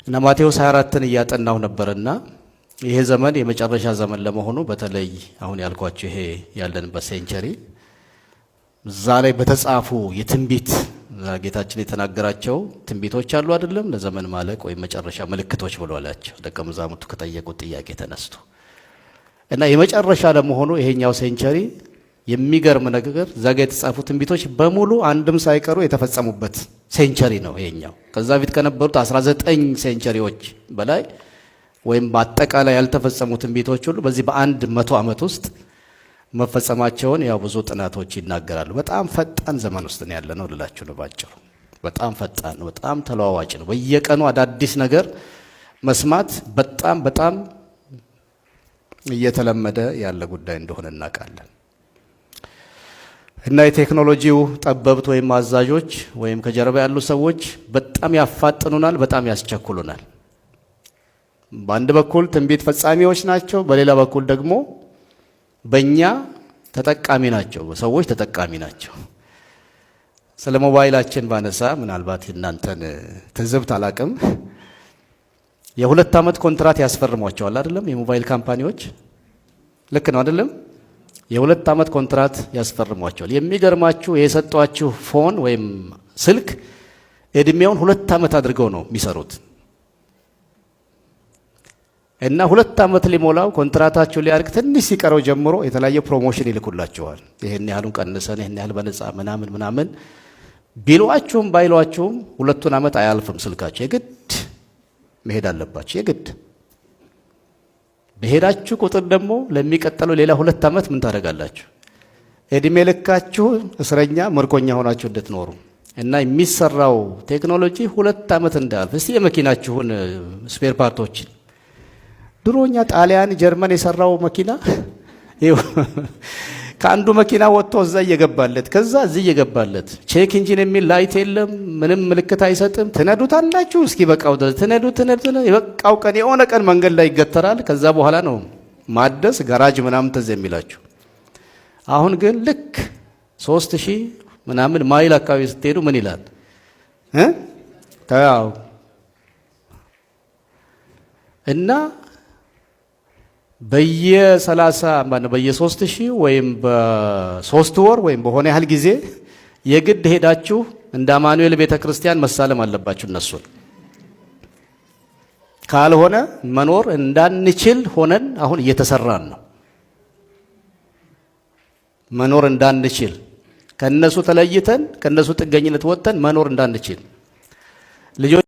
እና ማቴዎስ 24ን እያጠናሁ ነበርና ይሄ ዘመን የመጨረሻ ዘመን ለመሆኑ፣ በተለይ አሁን ያልኳችሁ ይሄ ያለንበት century፣ እዛ ላይ በተጻፉ የትንቢት፣ ጌታችን የተናገራቸው ትንቢቶች አሉ አይደለም? ለዘመን ማለቅ ወይም መጨረሻ ምልክቶች ብሏላቸው ደቀ መዛሙርቱ ከጠየቁት ጥያቄ ተነስቶ። እና የመጨረሻ ለመሆኑ ይሄኛው century የሚገርም ነገር እዛ ጋ የተጻፉ ትንቢቶች በሙሉ አንድም ሳይቀሩ የተፈጸሙበት century ነው ይሄኛው። ከዛ በፊት ከነበሩት 19 century ዎች በላይ ወይም በአጠቃላይ ያልተፈጸሙ ትንቢቶች ሁሉ በዚህ በ100 ዓመት ውስጥ መፈጸማቸውን ያው ብዙ ጥናቶች ይናገራሉ። በጣም ፈጣን ዘመን ውስጥ ነው ያለነው ልላችሁ ነው ባጭሩ። በጣም ፈጣን ነው፣ በጣም ተለዋዋጭ ነው። በየቀኑ አዳዲስ ነገር መስማት በጣም በጣም እየተለመደ ያለ ጉዳይ እንደሆነ እናውቃለን። እና የቴክኖሎጂው ጠበብት ወይም አዛዦች ወይም ከጀርባ ያሉ ሰዎች በጣም ያፋጥኑናል፣ በጣም ያስቸኩሉናል። በአንድ በኩል ትንቢት ፈጻሚዎች ናቸው፣ በሌላ በኩል ደግሞ በእኛ ተጠቃሚ ናቸው፣ ሰዎች ተጠቃሚ ናቸው። ስለ ሞባይላችን ባነሳ ምናልባት እናንተን ትዝብት አላቅም። የ2 ዓመት ኮንትራት ያስፈርሟቸዋል አይደለም? የሞባይል company ዎች፣ ልክ ነው አይደለም? የ2 ዓመት ኮንትራት ያስፈርሟቸዋል። የሚገርማችሁ የሰጧችሁ phone ወይም ስልክ እድሜውን 2 ዓመት አድርገው ነው የሚሰሩት። እና 2 ዓመት ሊሞላው፣ ኮንትራታችሁ ሊያልቅ ትንሽ ሲቀረው ጀምሮ የተለያየ promotion ይልኩላችኋል። ይህን ያህሉን ቀንሰን፣ ይህን ያህል በነፃ ምናምን ምናምን ቢሏችሁም ባይሏችሁም 2ቱን ዓመት አያልፍም ስልካችሁ። የግድ መሄድ አለባችሁ። የግድ በሄዳችሁ ቁጥር ደግሞ ለሚቀጥለው ሌላ 2 ዓመት ምን ታደርጋላችሁ? እድሜ ልካችሁ እስረኛ ምርኮኛ ሆናችሁ እንድትኖሩ እና የሚሰራው ቴክኖሎጂ 2 ዓመት እንዳያልፍ። እስቲ የመኪናችሁን spare part ኦችን፣ ድሮ እኛ ጣሊያን፣ ጀርመን የሰራው መኪና ከአንዱ መኪና ወጥቶ እዛ እየገባለት፣ ከዛ እዚህ እየገባለት፣ check engine የሚል light የለም፣ ምንም ምልክት አይሰጥም። ትነዱታላችሁ እስኪ በቃው ድረስ ትነዱ ትነዱ፣ የበቃው ቀን የሆነ ቀን መንገድ ላይ ይገተራል። ከዛ በኋላ ነው ማደስ ጋራጅ ምናምን ትዝ የሚላችሁ። አሁን ግን ልክ 3000 ምናምን ማይል አካባቢ ስትሄዱ ምን ይላል? ያው እና በየሰላሳ ማነው በየ3000 ወይም በ3 ወር ወይም በሆነ ያህል ጊዜ የግድ ሄዳችሁ እንደ አማኑኤል ቤተ ክርስቲያን መሳለም አለባችሁ እነሱን። ካልሆነ መኖር እንዳንችል ሆነን አሁን እየተሰራን ነው። መኖር እንዳንችል፣ ከነሱ ተለይተን፣ ከነሱ ጥገኝነት ወጥተን መኖር እንዳንችል ልጆች